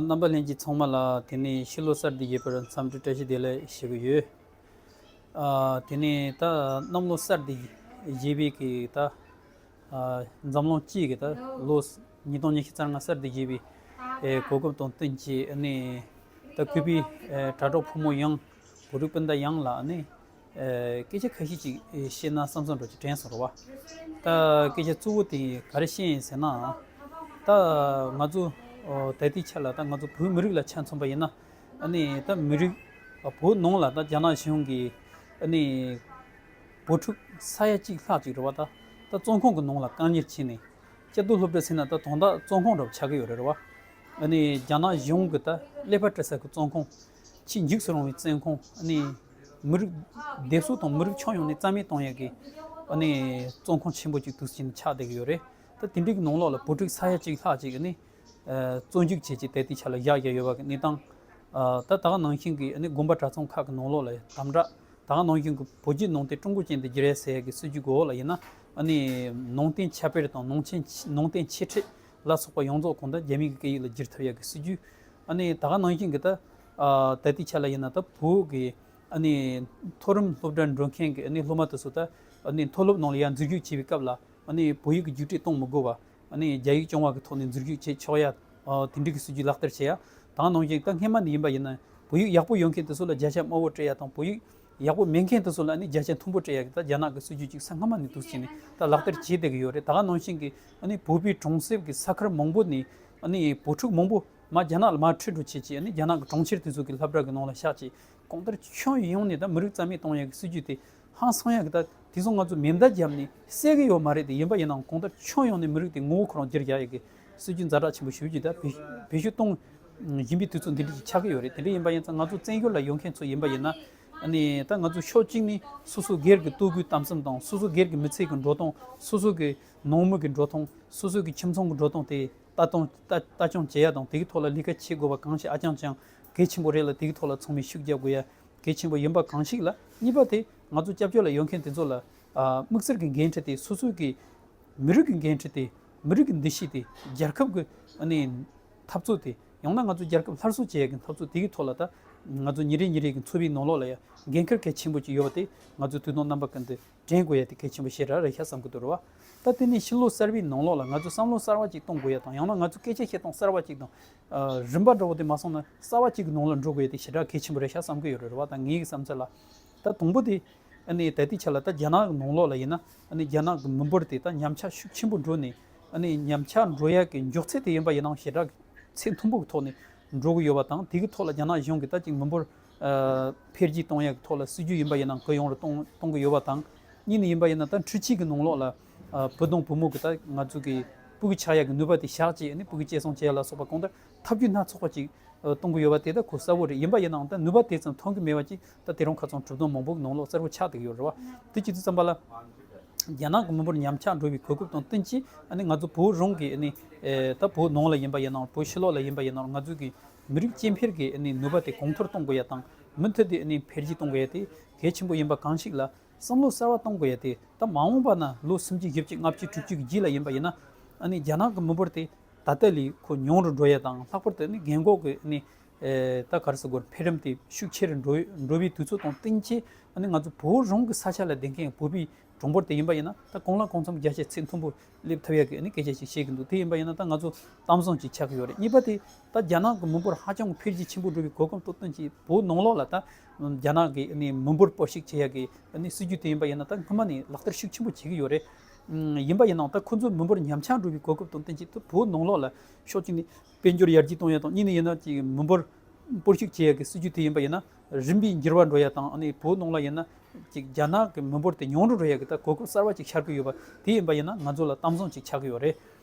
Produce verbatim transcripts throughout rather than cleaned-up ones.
རྣམ་པ་ལྷན་རྒྱས་ཚང་མ་ལ་དེ་ནས་ཕྱི་ལོ་གསར་དུ་ཡོད་པར་འཚམས་འདྲི་བཀྲ་ཤིས་བདེ་ལེགས་ཞུ་གི་ཡོད། ཨ། དེ་ནས་ད་གནམ་ལོ་གསར་དུ་ཡོད་པའི་གི་ད་ཨ། འཛམ་གླིང་སྤྱིའི་གི་ད་ལོ་ཉིས་སྟོང་ཉི་ཤུ་རྩ་ལྔ་གསར་དུ་ཡོད་པའི་ཨེ་གོ་སྐབས་དང་བསྟུན་གྱིས་ཨ་ནི་ད་གུས་པའི་ཨེ་དྲ་གྲོགས་ཕོ་མོ་ཡང་བོད་རིགས་སྤུན་ཟླ་ཡང་ལ་ཨ་ནི། ཨེ། སྐད་ཆ་ཁ་ཤས་ཅིག་ཨེ་བཤད་ན་བསམ་བསམ་འདྲ་ཅིག་དྲན་སོང་རེད་བ། ད་སྐད་ཆ་གཙོ་བོ་དེ་ག་རེ་བཤད་ཡིན་ཟེར་ན། ད་ང་ཚོ་ཨོ་ད་ལྟའི་ཆ་ལ་ད་ང་ཚོ་བོད་མི་རིགས་ལ་ཆ་མཚོན་པ་ཡིན་ན། ཨ་ནི་ད་མི་རིགས་བོད་ནང་ལ་ད་རྒྱ་ནག་གཞུང་གིས་ཨ་ནི་བོད་ཕྲུག་ས་ཡ་གཅིག་ལྷག་ཅིག་རེད་བ། ད་ད་བཙོན་ཁང་གི་ནང་ལ་བཀག་ཉར་བྱས་ནས། སྐྱབས་མདོ་སློབ་གྲྭ་ཟེར་ན་ད་དོན་དག་བཙོན་ཁང་འདྲ་བོ་ཆགས་ཀྱི་ཡོད་རེད་བ། ཨ་ནི་རྒྱ་ནག་གཞུང་གི་ད་ཀླད་པ་བཀྲུ་ས་གི་བཙོན་ཁང་། ཆེས་འཇིགས་སུ་རུང་བའི་བཙོན་ཁང་། ཨ་ནི་མི་རིགས་སྡེ་གསུམ་དང་མི་རིགས་ཁྱོན་ཡོངས་ནས་རྩ་མེད་གཏོང་ཡག་གི་ཨ་ནི་བཙོན་ཁང་ཆེན་པོ་ཅིག་དུས་ཆེན་ཆགས་བསྡད་ཀྱི་ཡོད་རེད། ད་དེ་འདྲའི་གི་ནང་ལོགས་ལ་བོད་ཕྲུག་ས་ཡ་གཅིག་ལྷག་ཅིག་ཨ་ནི་བཙོན་འཇུག་བྱས་ཀྱི་ད་ལྟའི་ཆ་ལ་བཞག་བཞག་ཡོད་པ་གི་གནས་སྟངས། ད་ད་ག་ནང་བཞིན་གི་ཨ་ནི་དགོན་པ་གྲྭ་ཚང་ཁག་གི་ནང་ལོགས་ལ་དམ་དྲག་ད་ག་ནང་བཞིན་གྱི་བོད་བརྒྱུད་ནང་བསྟན་ཀྲུང་གོ་ཅན་དུ་བསྒྱུར་ཡ་ཟེར་ཡ་གི་སྲིད་ཇུས་ཀྱི་འོག་ལ་ཡིན་ན། ཨ་ནི་ནང་བསྟན་ཁྱབ་སྤེལ་དང་ནང་ཆེན་ནང་བསྟན་ཆེ་ཕྲད་ལ་སོགས་པ་ཡོངས་རྫོགས་གང་ལྟར་རྒྱ་མིའི་གི་སྐད་ཡིག་ལ་བསྒྱུར་ཐུབ་ཡ་གི་སྲིད་ཇུས། ཨ་ནི་ད་ག་ནང་བཞིན་གྱི་ད་ཨ་ད་ལྟའི་ཆ་ལ་ཡིན་ན་ད་བོད་ཀྱི་ཨ་ནི་མཐོ་རིམ་སློབ་གྲྭར་འགྲོ་མཁན་གྱི་ཨ་ནི་སློབ་མ་དེ་ཚོ་ད་ཨ་ནི་མཐོ་སློབ་ནང་ལ་ཡར་འཛུལ་ཞུགས་བྱེད་པའི་སྐབས་ལ། ཨ་ནི་བོད་ཡིག་གི་རྒྱུགས་སྤྲོད་གཏོང་མི་དགོས་པ། ཨ་ནི་རྒྱ་ཡིག་སྦྱོང་བ་གི་ཐོག་ནས་འཛུལ་ཞུགས་བྱེད་ཆོག་ཡ། ཨ། དེ་འདྲའི་གི་སྲིད་ཇུས་ལག་བསྟར་བྱེད་ཡ། ད་ག་ནང་བཞིན་ད་སྔོན་མ་ནས་ཡིན་པ་ཡིན་ན། བོད་ཡིག་ཡག་པོ་ཡོད་མཁན་དེ་ཚོ་ལ་བརྒྱ་ཆ་དམའ་བོ་སྤྲད་ཡ་དང་། བོད་ཡིག་ཡག་པོ་མེད་མཁན་དེ་ཚོ་ལ་ཨ་ནི་བརྒྱ་ཆ་མཐོན་པོ་སྤྲད་ཡ་གི་ད་རྒྱ་ནག་གི་སྲིད་ཇུས་ཅིག་ས་སྔ་མ་ནས་འདུག་བྱས་ནས་ད་ལག་བསྟར་བྱས་བསྡད་ཀྱི་ཡོད་རེད། ད་ག་ནང་བཞིན་གྱི་ཨ་ནི་བོད་པའི་གྲོང་གསེབ་ཀྱི་ས་ཁུལ་མང་པོ་ནས་ཨ་ནི་བོད་ཕྲུག་མང་པོ་མར་རྒྱ་ནག་ལ་མར་ཁྲིད་འགྲོ་བྱེད་ཀྱི། ཨ་ནི་རྒྱ་ནག་གི་གྲོང་ཁྱེར་དེ་ཚོ་གི་སློབ་གྲྭ་གི་ནང་ལ་བཞག་བྱས། གང་ལྟར་ཁྱོན་ཡོངས་ནས་ད་མི་རིགས་རྩ་མེད་གཏོང་ཡག་གི་སྲིད་ཇུས་དེ་ཧང་སང་ཡག་གི། ད་དེ་ཚོ་ང་ཚོ་མེ་མདའ་བརྒྱབ་ནས་བསད་གི་ཡོད་མ་རེད་དེ། ཡིན་པ་ཡིན་ནའང་གང་ལྟར་ཁྱོན་ཡོངས་ནས་མི་རིགས་དེ་ངོ་བོ་ཁོ་རང་བསྒྱུར་རྒྱག་ཡག་གི་སྲིད་ཇུས་ཛ་དྲག་ཆེན་པོ་ཞེ་པོ་ཅིག་ད་བེད་བེད་སྤྱོད་གཏོང་བཞིན་པའི་དུས་ཚོད་འདི་འདྲ་ཅིག་ཆགས་ཀྱི་ཡོད་རེད། དེ་འདྲ་ཡིན་པ་ཡིན་ཙང་ང་ཚོ་བཙན་བྱོལ་ལ་ཡོད་མཁན་ཚོ་ཡིན་པ་ཡིན་ན། ཨ་ནི་ད་ང་ཚོ་ཕྱོགས་གཅིག་ནས་སོ་སོ་སྒེར་གྱི་ལྟོ་གོས་གཏམ་གསུམ་དང་། སོ་སོ་སྒེར་གྱི་མི་ཚེ་གི་འགྲོ་སྟངས། སོ་སོ་གི་ནང་མི་གི་འགྲོ་སྟངས། སོ་སོ་གི་ཁྱིམ་ཚང་གི་འགྲོ་སྟངས་དེ་ལྟ་སྟངས་ལྟ་ལྟ་སྐྱོང་བྱེད་ཡ་དང་། དེ་གི་ཐོག་ལ་ལས་ཀ་བྱེད་དགོས་པ་གང་ཞིག་ཨ་ཅང་ཅང་གལ་ཆེན་པོ་རེད་ལ། དེ་གི་ཐོག་ལ་ཚང་མས་ཤུགས་རྒྱག་དགོས་ཡ་གལ་ཆེན་པོ་ཡིན་པ་གང་ཞིག་ལ། གཉིས་པ་དེ་ང་ཚོ་སྐྱབས་བཅོལ་ལ་ཡོད་མཁན་དེ་ཚོ་ལ་ཨ་དམིགས་བསལ་གྱི་འགན་འཁྲི་དེ། སོ་སོ་གི་མི་རིགས་ཀྱི་འགན་འཁྲི་དེ། མི་རིགས་ཀྱི་འདུ་ཤེས་དེ། རྒྱལ་ཁབ་ཀྱི་ཨ་ནི་འཐབ་རྩོད་དེ། ཡང་ན་ང་ཚོ་རྒྱལ་ཁབ་སླར་གསོ་བྱེད་ཡ་གི་འཐབ་རྩོད་དེ་གི་ཐོག་ལ། ད་ང་ཚོ་ཉིན་རེ་ཉིན་རེ་གི་འཚོ་བའི་ནང་ལོགས་ལ་ཡ་འགན་འཁྲི་གལ་ཆེན་པོ་ཅིག་ཡོད་པ་དེ་ང་ཚོ་དུས་དང་རྣམ་པ་ཀུན་ཏུ་དྲན་དགོས་ཡ་དེ་གལ་ཆེན་པོ་ཞེ་དྲག་རེད་ཤག་བསམ་གི་འདུག་རེད་བ། ད་དེ་ནས་ཕྱི་ལོ་གསར་པའི་ནང་ལོགས་ལ་ང་ཚོ་བསམ་བློ་གསར་བ་ཅིག་གཏོང་དགོས་ཡ་དང་། ཡང་ན་ང་ཚོ་སྐད་ཆ་བཤད་སྟངས་གསར་བ་ཅིག་དང་། ཨ། རིམ་པ་འདྲ་བོ་དེ་མ་སོང་ན་གསར་བ་ཅིག་གི་ནང་ལ་འགྲོ་དགོས་ཡ་དེ་ཞེ་དྲག་གལ་ཆེན་པོ་རེད་ཤག་བསམ་གི་ཡོད་རེད་བ། ད་ངའི་བསམ་ཚུལ་ལ། ད་དང་པོ་དེ་ཨ་ནི་ད་ལྟའི་ཆ་ལ་ད་རྒྱ་ནག་གི་ནང་ལོགས་ལ་ཡིན་ན། ཨ་ནི་རྒྱ་ནག་གི་མི་འབོར་དེ་ད་ཉམས་ཆག་ཤུགས་ཆེན་པོ་འགྲོ་ནས། ཨ་ནི་ཉམས་ཆག་འགྲོ་ཡ་གི་མགྱོགས་ཚད་དེ་ཡིན་པ་ཡིན་ནའང་ཞེ་དྲག་ཚད་མཐོན་པོ་གི་ཐོག་ནས་འགྲོ་གི་ཡོད་པ་དང་། དེ་གི་ཐོག་ལ་རྒྱ་ནག་གཞུང་གིས་ད་ཅིག་མི་འབོར་ཨ་འཕེལ་རྒྱས་གཏོང་ཡག་གི་ཐོག་ལ་སྲིད་ཇུས་ཡིན་པ་ཡིན་ནའང་གུ་ཡངས་རུ་གཏོང་གཏོང་གི་ཡོད་པ་དང་། གཉིས་ནས་ཡིན་པ་ཡིན་ན་ད་འཕྲུལ་ཆས་ཀྱི་ནང་ལོགས་ལ་ཨ་བུ་དང་བུ་མོ་གི་ད་ང་ཚོ་གི་སྤུ་གུ་ཆགས་ཡག་གི་ནུས་པ་དེ་བཞག་བྱས། ཨ་ནི་སྤུ་གུ་གཅེས་སྲུང་བྱེད་ཡག་ལ་སོགས་པ་གང་ལྟར་ཐབས་ཇུས་སྣ་ཚོགས་པ་ཅིག་ཨ་གཏོང་གི་ཡོད་པ་དེ་ད་ཁོ་གསལ་བོ་རེད། ཡིན་པ་ཡིན་ནའང་ད་ནུས་པ་དེ་ཙམ་ཐོན་གི་མེད་པ་ཅིག་ད་དེ་རིང་ཁ་སང་གྲུབ་དོན་མང་པོ་གི་ནང་ལོགས་གསལ་བོ་ཆགས་བསྡད་ཀྱི་ཡོད་རེད་བ། དེ་བྱེད་དུས་ཙམ་པ་ལ། རྒྱ་ནག་གི་མི་འབོར་ཉམས་ཆག་འགྲོ་བའི་གོ་སྐབས་དང་བསྟུན་གྱིས། ཨ་ནི་ང་ཚོ་བོད་རང་གི་ཨ་ནི་ཨེ་ད་བོད་ནང་ལ་ཡིན་པ་ཡིན་ནའང་། བོད་ཕྱི་ལོགས་ལ་ཡིན་པ་ཡིན་ནའང་། ང་ཚོ་གི་མི་རིགས་སྐྱེ་འཕེལ་གྱི་ཨ་ནི་ནུས་པ་དེ་གོང་མཐོར་གཏོང་དགོས་ཡ་དང་། མུ་མཐུད་དེ་ཨ་ནི་འཕེལ་རྒྱས་གཏོང་དགོས་ཡ་དེ་གལ་ཆེན་པོ་ཡིན་པ་གང་ཞིག་ལ། བསམ་བློ་གསར་བ་གཏོང་དགོས་ཡ་དེ་ད་མ་འོངས་པ་ན་ལོ་སུམ་ཅུ་བཞི་བཅུ་ལྔ་བཅུ་དྲུག་ཅུ་གི་རྗེས་ལ་ཡིན་པ་ཡིན་ན། ཨ་ནི་རྒྱ་ནག་གི་མི་འབོར་དེ་ད་ལྟ་ལས་ཁོ་ཉུང་རུ་འགྲོ་ཡ་དང་། ལྷག་པར་དུ་ཨ་ནི་རྒན་འཁོགས་ཀྱི་ཨ་ནི་ཨེ་ད་ག་རེ་ཟེར་དགོས། འཕེལ་རིམ་དེ་ཤུགས་ཆེ་རུ་འགྲོ་འགྲོ་བའི་དུས་ཚོད་དང་བསྟུན་གྱིས། ཨ་ནི་ང་ཚོ་བོད་རང་གི་ས་ཆ་ལ་བསྡད་མཁན་བོད་པའི་གྲངས་འབོར་དེ་ཡིན་པ་ཡིན་ན། ད་གང་ལ་གང་འཚམ་བརྒྱ་ཆ་ཚད་མཐོན་པོ་སླེབས་ཐུབ་ཡག་གི་ཨ་ནི་སྐད་ཆ་ཞིག་བཤད་ཀྱི་འདུག་དེ་ཡིན་པ་ཡིན་ན་ད་ང་ཚོ་གཏམ་བཟང་ཅིག་ཆགས་ཀྱི་ཡོད་རེད། གཉིས་པ་དེ་ད་རྒྱ་ནག་གི་མི་འབོར་ཧ་ཅང་འཕེལ་རྒྱས་ཆེན་པོ་འགྲོ་བའི་གོ་སྐབས་དང་བསྟུན་གྱིས། བོད་ནང་ལོགས་ལ་ད་རྒྱ་ནག་གི་ཨ་ནི་མི་འབོར་སྤོ་བཤིག་བྱེད་ཡག་གི་ཨ་ནི་སྲིད་ཇུས་དེ་ཡིན་པ་ཡིན་ན། ད་སྔོན་མ་ནས་ལག་བསྟར་ཤུགས་ཆེན་པོ་བྱེད་ཀྱི་ཡོད་རེད། ཡིན་པ་ཡིན་ནའང་ད་ཁོ་ཚོའི་མི་འབོར་ཉམས་ཆག་འགྲོ་བའི་གོ་སྐབས་དང་བསྟུན་གྱིས། ད་བོད་ནང་ལོགས་ལ་ཕྱོགས་གཅིག་ནས་དཔལ་འབྱོར་ཡར་རྒྱས་གཏོང་ཡ་དང་། གཉིས་ནས་ཡིན་ན་ཅིག་མི་འབོར་སྤོ་བཤིག་བྱེད་ཡ་གི་སྲིད་ཇུས་དེ་ཡིན་པ་ཡིན་ན། རིམ་པས་འགྱུར་བ་འགྲོ་ཡ་དང་། ཨ་ནི་བོད་ནང་ལ་ཡིན་ན་ཅིག་རྒྱ་ནག་གི་མི་འབོར་དེ་ཉུང་རུ་འགྲོ་ཡ་གི་ད་གོ་སྐབས་གསར་བ་ཅིག་ཤར་གི་ཡོད་པ་དེ་ཡིན་པ་ཡིན་ན། ང་ཚོ་ལ་གཏམ་བཟང་ཅིག་ཆགས་ཀྱི་ཡོད་རེད།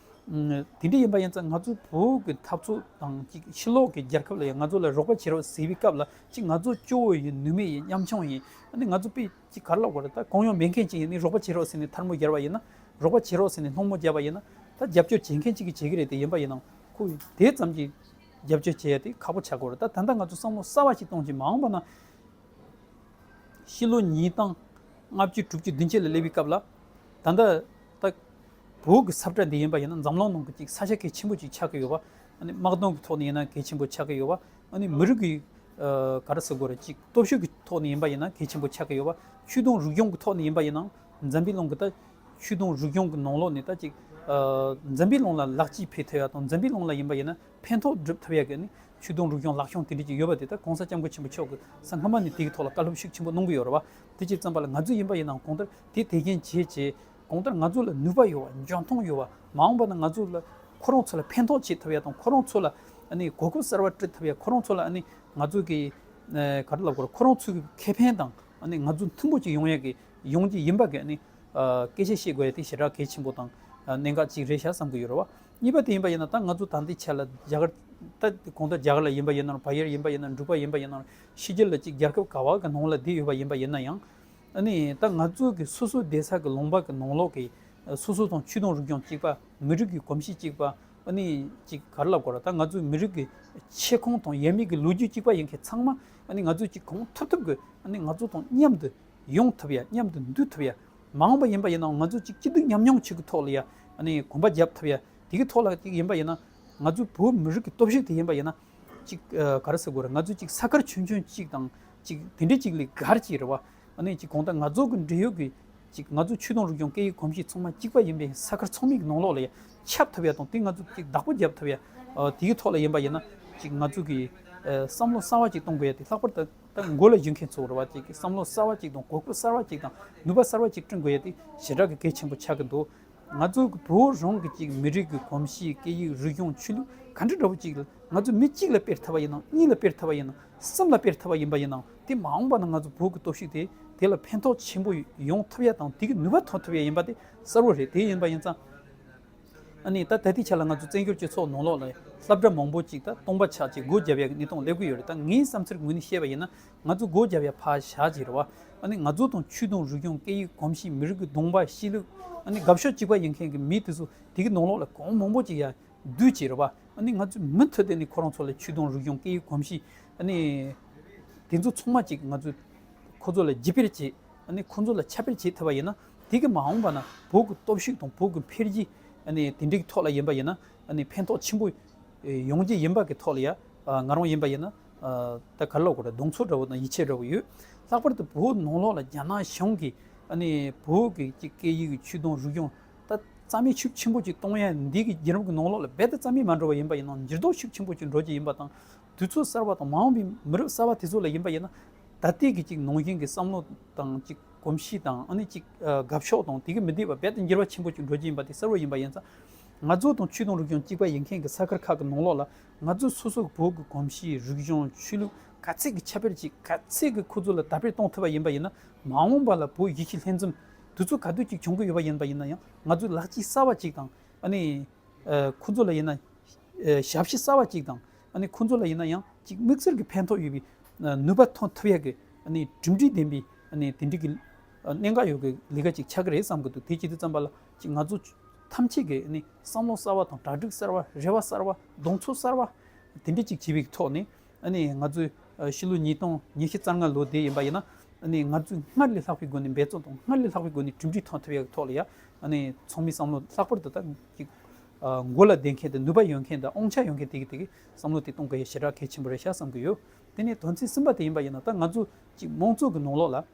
ཨུམ། དེ་འདྲ་ཡིན་པ་ཡིན་ཙང་ང་ཚོ་བོད་ཀྱི་འཐབ་རྩོད་དང་ཅིག་ཕྱི་ལོགས་ཀྱི་རྒྱལ་ཁབ་ལ་ཡང་ང་ཚོ་ལ་རོགས་པ་བྱེད་རོགས་ཟེར་བའི་སྐབས་ལ། ཅིག་ང་ཚོ་སྐྱོ་བོ་ཡིན། ནུས་མེད་ཡིན། ཉམ་ཆུང་ཡིན། ཨ་ནི་ང་ཚོ་དཔེ་ཅིག་ག་རེ་ལབ་དགོས་རེད། ད་གང་ཡང་མེད་མཁན་ཅིག་ཡིན་ནི། རོགས་པ་བྱེད་རོགས་ཟེར་ནས་ཐལ་མོ་སྦྱར་བ་ཡིན་ན། རོགས་པ་བྱེད་རོགས་ཟེར་ནས་སྣང་མོ་བརྒྱབ་པ་ཡིན་ན། ད་རྒྱབ་སྐྱོར་བྱེད་མཁན་ཅིག་གིས་བྱེད་ཀྱི་རེད་དེ། ཡིན་པ་ཡིན་ནའང་ཁོ་དེ་ཙམ་གྱིས་རྒྱབ་སྐྱོར་བྱེད་ཡ་དེ་ཁག་པོ་ཆགས་ཀྱི་ཡོད་རེད། ད་ད་ལྟ་ང་ཚོ་བསམ་བློ་གསར་བ་ཞིག་གཏོང་གི། མ་འོངས་པ་ན་ཕྱི་ལོ་ཉིས་སྟོང་ལྔ་བཅུ་དྲུག་ཅུ་བདུན་ཅུ་ལ་སླེབས་པའི་སྐབས་ལ། ད་ལྟ་ད་བོད་ཀྱི་ས་བཀྲ་འདི་ཡིན་པ་ཡིན་ན། འཛམ་གླིང་ནང་གི་ཅིག་ས་ཆ་གལ་ཆེན་པོ་ཅིག་ཆགས་ཀྱི་ཡོད་པ། ཨ་ནི་དམག་དོན་གྱི་ཐོག་ནས་ཡིན་ན་གལ་ཆེན་པོ་ཆགས་ཀྱི་ཡོད་པ། ཨ་ནི་མི་རིགས་ཀྱི་ཨ་ག་རེ་ཟེར་དགོས་རེད། ཅིག་སྟོབས་ཤུགས་ཀྱི་ཐོག་ནས་ཡིན་པ་ཡིན་ན་གལ་ཆེན་པོ་ཆགས་ཀྱི་ཡོད་པ། ཆོས་དང་རིག་གཞུང་གི་ཐོག་ནས་ཡིན་པ་ཡིན་ནའང་འཛམ་བུའི་གླིང་གི་ད་ཆོས་དང་རིག་གཞུང་གི་ནང་ལོགས་ནས་ད་ཅིག་ཨ་འཛམ་བུའི་གླིང་ལ་ལེགས་སྐྱེས་ཕུལ་ཐུབ་ཡ་དང་། འཛམ་བུའི་གླིང་ལ་ཡིན་པ་ཡིན་ན་ཕན་ཐོགས་སྒྲུབ་ཐུབ་ཡ་གི་ནི་ཆོས་དང་རིག་གཞུང་ལེགས་ཤོམ་དེ་འདྲ་ཅིག་ཡོད་པ་དེ་ད་གོང་ས་སྐྱབས་མགོན་ཆེན་པོ་མཆོག་གིས་ས་སྔ་མ་ནས་དེ་གི་ཐོག་ལ་བཀའ་སློབ་ཤུགས་ཆེན་པོ་གནང་གི་ཡོད་རེད་བ། དེ་བྱས་ཙམ་པ་ལ་ང་ཚོ་ཡིན་པ་ཡིན་ནའང་གང་ལྟར་དེ་དེ་བཞིན་བྱས་བྱས། གང་ལྟར་ང་ཚོ་ལ་ནུས་པ་ཡོད་པ། འཇོན་ཐང་ཡོད་པ། མ་འོངས་པ་ན་ང་ཚོ་ལ་ཁོ་རང་ཚོ་ལ་ཕན་ཐོགས་བྱེད་ཐུབ་ཡ་དང་། ཁོ་རང་ཚོ་ལ་ཨ་ནི་གོ་སྐབས་གསར་པ་སྤྲད་ཐུབ་ཡ། ཁོ་རང་ཚོ་ལ་ཨ་ནི་ང་ཚོ་གི་ཨ་ག་རེ་ལབ་དགོས་རེད། ཁོ་རང་ཚོ་གི་ཁེ་ཕན་དང་ཨ་ནི་ང་ཚོ་མཐུན་པོ་ཅིག་ཡོང་ཡ་གི་ཡོང་གི་ཡིན་པ་གི་ཨ་ནི་ཨ་སྐད་ཆ་བཤད་དགོས་ཡ་དེ་ཞེ་དྲག་གལ་ཆེན་པོ་དང་ཨ་གནད་འགག་ཅིག་རེད་ཤག་བསམ་གི་ཡོད་རེད་བ། གཉིས་པ་དེ་ཡིན་པ་ཡིན་ན་ད་ང་ཚོ་ད་ལྟའི་ཆ་ལ་རྒྱ་གར་ད་གང་ལྟར་རྒྱ་གར་ལ་ཡིན་པ་ཡིན་ནའང་། བལ་ཡུལ་ཡིན་པ་ཡིན་ནའང་། འབྲུག་པ་ཡིན་པ་ཡིན་ནའང་། ཕྱི་རྒྱལ་ལ་ཅིག་རྒྱལ་ཁབ་ག་བ་གི་ནང་ལ་བསྡད་ཡོད་པ་ཡིན་པ་ཡིན་ན་ཡང་། ཨ་ནི་ད་ང་ཚོ་གི་སོ་སོ་བསྡད་ས་གི་ལུང་པ་གི་ནང་ལོགས་ཀྱི་ཨ་སོ་སོ་དང་ཆོས་དང་རིག་གཞུང་གཅིག་པ། མི་རིགས་ཀྱི་གོམས་གཤིས་གཅིག་པ། ཨ་ནི་ཅིག་ག་རེ་ལབ་དགོས་རེད། ད་ང་ཚོའི་མི་རིགས་ཀྱི་ཆེ་ཁོངས་དང་ཡབ་མེས་ཀྱི་ལོ་རྒྱུས་གཅིག་པ་ཡིན་མཁན་ཚང་མ་ཨ་ནི་ང་ཚོས་ཅིག་གང་ཐུབ་ཐུབ་ཀྱིས་ཨ་ནི་ང་ཚོ་དང་མཉམ་དུ་ཡོང་ཐུབ་ཡ། མཉམ་དུ་འདུས་ཐུབ་ཡ། མ་འོངས་པ་ཡིན་པ་ཡིན་ནའང་ང་ཚོ་ཅིག་སྐྱིད་སྡུག་མཉམ་མྱོང་བྱེད་ཀྱི་ཐོག་ལ་ཡ་ཨ་ནི་གོམ་པ་རྒྱབ་ཐུབ་ཡ། དེ་གི་ཐོག་ལ་ཅིག་ཡིན་པ་ཡིན་ན། ང་ཚོའི་བོད་མི་རིགས་ཀྱི་སྟོབས་ཤུགས་དེ་ཡིན་པ་ཡིན་ན། ཅིག་ཨ་ག་རེ་ཟེར་དགོས་རེད། ང་ཚོ་ཅིག་ས་ཁུལ་ཆུང་ཆུང་གཅིག་དང་ཅིག་དེ་འདྲའི་ཅིག་ལས་བརྒལ་ཅིག་རེད་བ། ཨ་ནི་ཅིག་གང་ལྟར་ང་ཚོ་གི་འབྲེལ་ཡོད་ཀྱི་ཅིག་ང་ཚོ་ཆོས་དང་རིག་གཞུང་སྐད་ཡིག་གོམས་གཤིས་ཚང་མ་གཅིག་པ་ཡིན་པའི་ས་ཁུལ་ཚང་མའི་གི་ནང་ལོགས་ལ་ཡ་ཁྱབ་ཐུབ་ཡ་དང་། དེ་ང་ཚོ་ཅིག་བདག་པོ་རྒྱབ་ཐུབ་ཡ། ཨ་དེ་གི་ཐོག་ལ་ཡིན་པ་ཡིན་ན་ཅིག་ང་ཚོ་གི་ཨ་བསམ་བློ་གསར་བ་ཅིག་གཏོང་དགོས་ཡ་དེ། ལྷག་པར་དུ་ད་མགོ་ལ་ཡོད་མཁན་ཚོ་རེད་བ། ཅིག་བསམ་བློ་གསར་བ་ཅིག་དང་། གོ་སྐབས་གསར་བ་ཅིག་དང་། ནུས་པ་གསར་བ་ཅིག་བསྐྲུན་དགོས་ཡ་དེ་ཞེ་དྲག་གི་གལ་ཆེན་པོ་ཆགས་ཀྱི་འདུག་ང་ཚོ་གི་བོད་རང་གི་ཅིག་མི་རིགས་ཀྱི་གོམས་གཤིས། སྐད་ཡིག་རིག་གཞུང་། ཆོས་ལུགས་ག་འདྲ་འདྲ་པོ་ཅིག་ང་ཚོ་མི་གཅིག་ལ་སྤེལ་ཐུབ་པ་ཡིན་ནའང་། གཉིས་ལ་སྤེལ་ཐུབ་པ་ཡིན་ནའང་། གསུམ་ལ་སྤེལ་ཐུབ་པ་ཡིན་པ་ཡིན་ནའང་། དེ་མ་འོངས་པ་ན་ང་ཚོ་བོད་ཀྱི་སྟོབས་ཤུགས་དེ་དེ་ལ་ཕན་ཐོགས་ཆེན་པོ་ཡོང་ཐུབ་ཡ་དང་། དེ་གི་ནུས་པ་ཐོན་ཐུབ་ཡ་ཡིན་པ་དེ་གསལ་པོ་རེད། དེ་ཡིན་པ་ཡིན་ཙང་། ཨ་ནི་ད་ད་ལྟའི་ཆ་ལ་ང་ཚོ་བཙན་བྱོལ་སྤྱི་ཚོགས་ནང་ལོགས་ལ་སློབ་གྲྭ་མང་པོ་ཅིག་ད་སྟོང་པ་ཆགས་ཅིག་སྒོ་བརྒྱབ་ཡ་གི་གནས་སྟངས་སླེབས་ཀྱི་ཡོད་རེད། ད་ངའི་བསམ་ཚུལ་ངོས་ནས་བཤད་པ་ཡིན་ན། ང་ཚོ་སྒོ་བརྒྱབ་ཡ་ཕར་བཞག་ཅིག་རེད་བ། ཨ་ནི་ང་ཚོ་དང་ཆོས་དང་རིག་གཞུང་། སྐད་ཡིག་གོམས་གཤིས། མི་རིགས་ཀྱི་གདོང་པ། གཤིས་ལུགས། ཨ་ནི་དགའ་ཕྱོགས་གཅིག་པ་ཡིན་མཁན་གྱི་མི་དེ་ཚོ་དེ་གི་ནང་ལོགས་ལ་གང་མང་པོ་ཅིག་ཡ་འདུས་ཅིག་རེད་བ། ཨ་ནི་ང་ཚོས་མུ་མཐུད་དེ་ནི་ཁོ་རང་ཚོ་ལ་ཆོས་དང་རིག་གཞུང་། སྐད་ཡིག་གོམས་གཤིས། ཨ་ནི་དེ་ཚོ་ཚང་མ་ཅིག་ང་ཚོས་ཁོ་ཚོ་ལ་བརྒྱུད་སྤེལ་བྱེད། ཨ་ནི་ཁོ་ཚོ་ལ་ཁྱབ་སྤེལ་བྱེད་ཐུབ་པ་ཡིན་ན། དེ་གི་མ་འོངས་པ་ན་བོད་ཀྱི་སྟོབས་ཤུགས་དང་བོད་ཀྱི་འཕེལ་རྒྱས། ཨ་ནི་དེ་འདྲའི་ཐོག་ལ་ཡིན་པ་ཡིན་ན། ཨ་ནི་ཕན་ཐོགས་ཆེན་པོ་ཡོང་རྒྱུ་ཡིན་པ་གི་ཐོག་ལ་ཡ། ཨ་ང་རང་ཡིན་པ་ཡིན་ན། ཨ་ད་ག་རེ་ལབ་དགོས་རེད། གདེང་ཚོད་འདྲ་བོ་དང་ཡིད་ཆེས་འདྲ་བོ་ཡོད། ལྷག་པར་དུ་བོད་ནང་ལོགས་ལ་རྒྱ་ནག་གཞུང་གིས་ཨ་ནི་བོད་ཀྱི་ཅིག་སྐད་ཡིག་གི། ཆོས་དང་རིག་གཞུང་ད་རྩ་མེད་ཤུགས་ཆེན་པོ་ཅིག་གཏོང་ཡ། འདི་གི་བརྒྱུད་རིམ་གྱི་ནང་ལོགས་ལ་རྦད་དེ་རྩ་མེད་མ་འགྲོ་བ་ཡིན་པ་ཡིན་ན། འགྱུར་ལྡོག་ཤུགས་ཆེན་པོ་ཅིག་འགྲོ་རྒྱུ་ཡིན་པ་དང་། དུས་ཚོད་གསར་བ་དང་མ་འོངས་པའི་མི་རབས་གསར་བ་དེ་ཚོ་ལ་ཡིན་པ་ཡིན་ན། ད་ལྟའི་གི་ཅིག་ནང་བཞིན་གྱི་བསམ་བློ་དང་ཅིག་གོམས་གཤིས་དང་། ཨ་ནི་ཅིག་ཨ་དགའ་ཕྱོགས་དང་དེ་གི་མི་བསྡད་པ་རྦད་དེ་འགྱུར་བ་ཆེན་པོ་ཅིག་འགྲོ་རྒྱུ་ཡིན་པ་དེ་གསལ་པོ་ཡིན་པ་ཡིན་ཙང་། ང་ཚོ་དང་ཆོས་དང་རིག་གཞུང་གཅིག་པ་ཡིན་མཁན་གྱི་ས་ཁུལ་ཁག་གི་ནང་ལོགས་ལ་ང་ཚོ་སོ་སོ་གི་བོད་ཀྱི་གོམས་གཤིས། རིག་གཞུང་། ཆོས་ལུགས་ག་ཚད་ཀྱི་ཁྱབ་སྤེལ་ཅིག་ག་ཚད་ཀྱི་ཁོ་ཚོ་ལ་དར་སྤེལ་གཏོང་ཐུབ་པ་ཡིན་པ་ཡིན་ན། མ་འོངས་པ་ལ་བོད་གཞིས་བྱེས་ལྷན་འཛོམས་དུས་ཚོད་ག་དུས་ཅིག་བྱུང་གི་ཡོད་པ་ཡིན་པ་ཡིན་ན་ཡང་། ང་ཚོས་ལེགས་སྐྱེས་གསར་བ་ཅིག་དང་། ཨ་ནི་ཨ་ཁོ་ཚོ་ལ་ཡིན་ན་ཨ་ཞབས་ཕྱི་གསར་བ་ཅིག་དང་། ཨ་ནི་ཁོ་ཚོ་ལ་ཡིན་ན་ཡང་ཅིག་དམིགས་བསལ་གྱི་ཕན་ཐོགས་ཡོད་པའི་ཨ་ནུས་པ་ཐོན་ཐུབ་ཡ་གི་ཨ་ནི་གྲུབ་འབྲས་ལྡན་པའི་ཨ་ནི་དེ་འདྲའི་གི་ཨ་གནད་འགག་ཡོད་གི་ལས་ཀ་ཅིག་ཆགས་ཀྱི་རེད་བསམ་གི་འདུག་དེ་བྱེད་དུས་ཙམ་པ་ལ་ཅིག་ང་ཚོ་ཐམས་ཅད་ཀྱིས་ཨ་ནི་བསམ་བློ་གསར་བ་དང་། གྲ་སྒྲིག་གསར་བ། རེ་བ་གསར་བ། གདེང་ཚོད་གསར་བ། དེ་འདྲ་ཅིག་བྱས་པའི་ཐོག་ནས། ཨ་ནི་ང་ཚོས་ཨ་ཕྱི་ལོ་ཉིས་སྟོང་ཉི་ཤུ་རྩ་ལྔ་ལོ་དེ་ཡིན་པ་ཡིན་ན། ཨ་ནི་ང་ཚོས་སྔར་ལས་ལྷག་པའི་སྒོ་ནས་འབད་བརྩོན་དང་། སྔར་ལས་ལྷག་པའི་སྒོ་ནས་གྲུབ་འབྲས་ཐོན་ཐུབ་ཡག་གི་ཐོག་ལ་ཡ། ཨ་ནི་ཚང་མའི་བསམ་བློ་ལྷག་པར་དུ་ད་ཅིག་ཨ་མགོ་ལ་བསྡད་མཁན་དང་། ནུས་པ་ཡོད་མཁན་དང་། དབང་ཆ་ཡོད་མཁན་དེ་གི་དེ་གི་བསམ་བློ་དེ་གཏོང་དགོས་ཡ་ཞེ་དྲག་གལ་ཆེན་པོ་རེད་ཤག་བསམ་གི་ཡོད། དེ་ནས་དོན་ཚན་གསུམ་པ་དེ་ཡིན་པ་ཡིན་ན། ད་ང་ཚོ་ཅིག་དམངས་གཙོ་གི་ནང་ལོགས་ལ།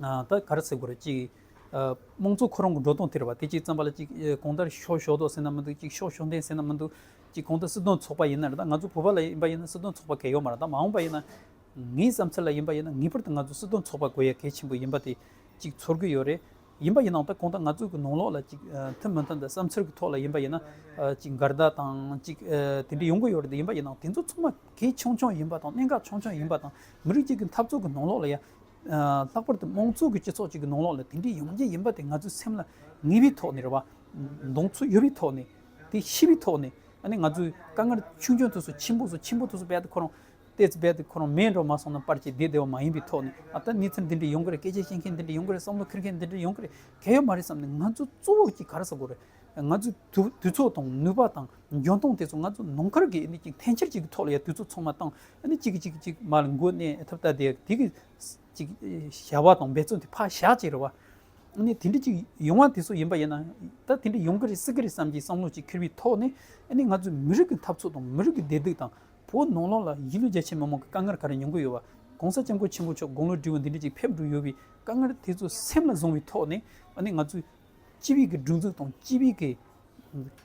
ཨ་ད་ག་རེ་ཟེར་དགོས་རེད། ཅིག་ཨ་དམངས་གཙོ་ཁོ་རང་གི་འགྲོ་སྟངས་དེ་རེད་བ། དེ་ཅིག་ཙམ་པ་ལ་ཅིག་ཨ་གང་ལྟར་ཤོག་ཤོག་ཐོག་ཟེར་ན་མི་འདུག་ཅིག་ཤོག་ཤོག་ལྡན་ཟེར་ན་མི་འདུག་ཅིག་གང་ལྟར་སྲིད་དོན་ཚོགས་པ་ཡིན་ན་རེད། ད་ང་ཚོ་བོད་པ་ལ་ཡིན་པ་ཡིན་ན་སྲིད་དོན་ཚོགས་པ་གལ་ཡོད་མ་རེད། ད་མ་འོངས་པ་ཡིན་ན། ངའི་བསམ་ཚུལ་ལ་ཡིན་པ་ཡིན་ན། ངེས་པར་དུ་ང་ཚོ་སྲིད་དོན་ཚོགས་པ་དགོས་ཡ་གལ་ཆེན་པོ་ཡིན་པ་དེ་ཅིག་ཚོར་གི་ཡོད་རེད། ཡིན་པ་ཡིན་ནའང་ད་གང་ལྟར་ང་ཚོ་གི་ནང་ལོགས་ལ་ཅིག་ཨ་མཐུན་མི་མཐུན་དང་བསམ་ཚུལ་གི་ཐོག་ལ་ཡིན་པ་ཡིན་ན། ཨ་ཅིག་འགལ་ཟླ་དང་ཅིག་ཨ་དེ་འདྲ་ཡོང་གི་ཡོད་རེད། ཡིན་པ་ཡིན་ནའང་དེ་ཚོ་ཚང་མ་གལ་ཆུང་ཆུང་ཡིན་པ་དང་། གནད་འགག་ཆུང་ཆུང་ཡིན་པ་དང་། མི་རིགས་གཅིག་གི་འཐབ་རྩོད་གི་ནང་ལོགས་ལ་ཡ། ཨ་ལྷག་པར་དུ་དམངས་གཙོ་གི་སྤྱི་ཚོགས་གཅིག་གི་ནང་ལོགས་ལ་དེ་འདྲ་ཡོང་རྒྱུ་ཡིན་པ་དེ་ང་ཚོའི་སེམས་ལ་ངེས་པའི་ཐོག་ནས་རེད་བ། གདེང་ཚོད་ཡོད་པའི་ཐོག་ནས། དེ་ཤེས་པའི་ཐོག་ནས། ཨ་ནི་ང་ཚོས་དཀའ་ངལ་ཆུང་ཆུང་དེ་ཚོ་ཆེན་པོ་བཟོ། ཆེན་པོ་དེ་ཚོ་རྦད་དེ་ཁོ་རང་ཏོག་ཙམ་རྦད་དེ་ཁོ་རང་མེད་འགྲོ་མ་སོང་ན་པར་ཅིག་བསྡད་བསྡད་པ་མ་ཡིན་པའི་ཐོག་ནས། ཨ་ད་གནས་ཚུལ་འདི་འདྲ་ཡོང་གི་རེད། སྐད་ཆ་བཤད་མཁན་འདི་འདྲ་ཡོང་གི་རེད། བསམ་བློ་འཁྱེར་མཁན་འདི་འདྲ་ཡོང་གི་རེད། གལ་ཡོད་མ་རེད་བསམ་ནས། ང་ཚོ་གཙོ་བོ་གཅིག་ག་རེ་ཟེར་དགོས་རེད། ང་ཚོའི་དུས་དུས་ཚོད་དང་ནུས་པ་དང་འཇོན་ཐང་དེ་ཚོ་ང་ཚོ་ནང་ཁུལ་གྱི་ཨ་ནི་ཅིག་འཐེན་འཁྱེར་ཅིག་གི་ཐོག་ལ་ཡ་དུས་ཚོད་ཚང་མ་བཏང་། ཨ་ནི་གཅིག་གིས་གཅིག་གིས་གཅིག་མར་མགོ་མནན་ཐབས་ལྟ་དེ་དེ་གི་ཅིག་བྱ་བ་དང་འབད་བརྩོན་དེ་ཕར་བཞག་ཅིག་རེད་བ། ཨ་ནི་དེ་འདྲ་ཅིག་ཡོང་བ་དེ་ཚོ་ཡིན་པ་ཡིན་ན། ད་དེ་འདྲ་ཡོང་གི་རེད་སྲིད་ཀྱི་རེད་བསམ་གྱི་བསམ་བློ་ཅིག་འཁྱེར་བའི་ཐོག་ནས། ཨ་ནི་ང་ཚོའི་མི་རིགས་ཀྱི་འཐབ་རྩོད་དང་མི་རིགས་ཀྱི་བདེ་སྡུག་དང་། བོད་ནང་ལོགས་ལ་ཡིད་ལུས་རྒྱ་ཆེ་མི་མང་གི་དཀའ་ངལ་ག་རེ་མྱོང་གི་ཡོད་པ། གོང་ས་སྐྱབས་མགོན་ཆེན་པོ་མཆོག་དགུང་ལོ་བགྲེས་པོ་འདི་འདྲ་ཅིག་ཕེབས་འགྲོ་ཡོད་པའི་དཀའ་ངལ་དེ་ཚོ་སེམས་ལ་བཟུང་བའི་ཐོག་ནས། ཨ་ནི་ང་ཚོས་སྤྱི་པའི་གི་སྒྲིག་འཛུགས་དང་སྤྱི་པའི་གི་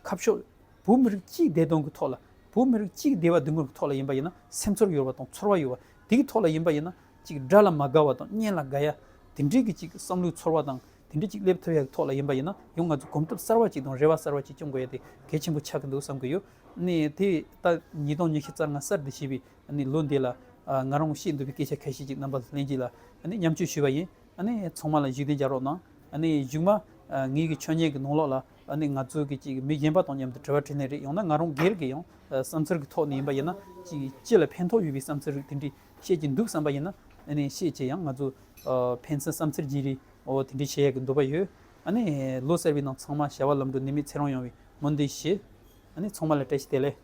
ཁ་ཕྱོགས། བོད་མི་རིགས་གཅིག་བདེ་དོན་གྱི་ཐོག་ལ། བོད་མི་རིགས་གཅིག་བདེ་བ་སྡུག་བསྔལ་གྱི་ཐོག་ལ་ཡིན་པ་ཡིན་ན། སེམས་ཚོར་ཡོད་པ་དང་ཚོར་བ་ཡོད་པ་དེ་གི་ཐོག་ལ་ཡིན་པ་ཡིན་ན། གཅིག་དགྲ་ལ་མ་དགའ་བ་དང་གཉེན་ལ་དགའ་ཡ། དེ་འདྲའི་གི་གཅིག་བསམ་བློའི་ཚོར་བ་དང་དེ་འདྲའི་གཅིག་སླེབས་ཐུབ་ཡ་གི་ཐོག་ལ་ཡིན་པ་ཡིན་ན། ཡང་ང་ཚོ་གོམ་སྟབས་གསར་བ་གཅིག་དང་རེ་བ་གསར་བ་གཅིག་སྐྱོང་དགོས་ཡ་དེ་གལ་ཆེན་པོ་ཆགས་ཀྱི་འདུག་བསམ་གྱི་ཡོད། ནས་དེ་ད་ཉིས་སྟོང་ཉི་ཤུ་རྩ་ལྔ་གསར་དུ་བཞེས་པའི་ནི་ལོ་འདི་ལ། ཨ་ང་རང་བཤད་འདོད་པའི་སྐད་ཆ་ཁ་ཤས་ཅིག་རྣམ་པ་ལྷན་རྒྱས་ལ་ཨ་ནི་མཉམ་སྤྱོད་ཞུས་པ་ཡིན། ཨ་ནི་ཚང་མ་ལ་བཞུགས་གདན་འཇགས་རོགས་གནང་། ཨ་ནི་གཞུག་མ་ཨ་ངེད་ཀྱི་ཆོས་ཉིད་ཀྱི་ནང་ལོགས་ལ། ཨ་ནི་ང་ཚོ་གི་ཅིག་མི་གཞན་པ་དང་མཉམ་དུ་དྲི་བ་དྲིས་ལན་རེད། ཡང་ན་ང་རང་སྒེར་གྱི་ཡང་ཨ་བསམ་ཚུལ་གྱི་ཐོག་ནས་ཡིན་པ་ཡིན་ན། ཅིག་སྤྱི་ལ་ཕན་ཐོགས་ཡོད་པའི་བསམ་ཚུལ་རིགས་དེ་འདྲའི་བཤད་ཀྱི་འདུག་བསམ་པ་ཡིན་ན། ཨ་ནི་བཤད་བྱས་ཡང་ང་ཚོ་ཨ་ཕན་ཚུན་བསམ་ཚུལ་བརྗེ་རེས་འོ་དེ་འདྲའི་བྱེད་ཡག་གི་འདོད་པ་ཡོད། ཨ་ནི་ལོ་གསར་པའི་ནང་ཚང་མ་བྱ་བ་ལམ་འགྲོ་ནད་མེད་ཚེ་རིང་ཡོང་བའི་སྨོན་འདུན་ཞུ། ཨ་ནི་ཚང་མ་ལ་བཀྲ་ཤིས་བདེ་ལེགས།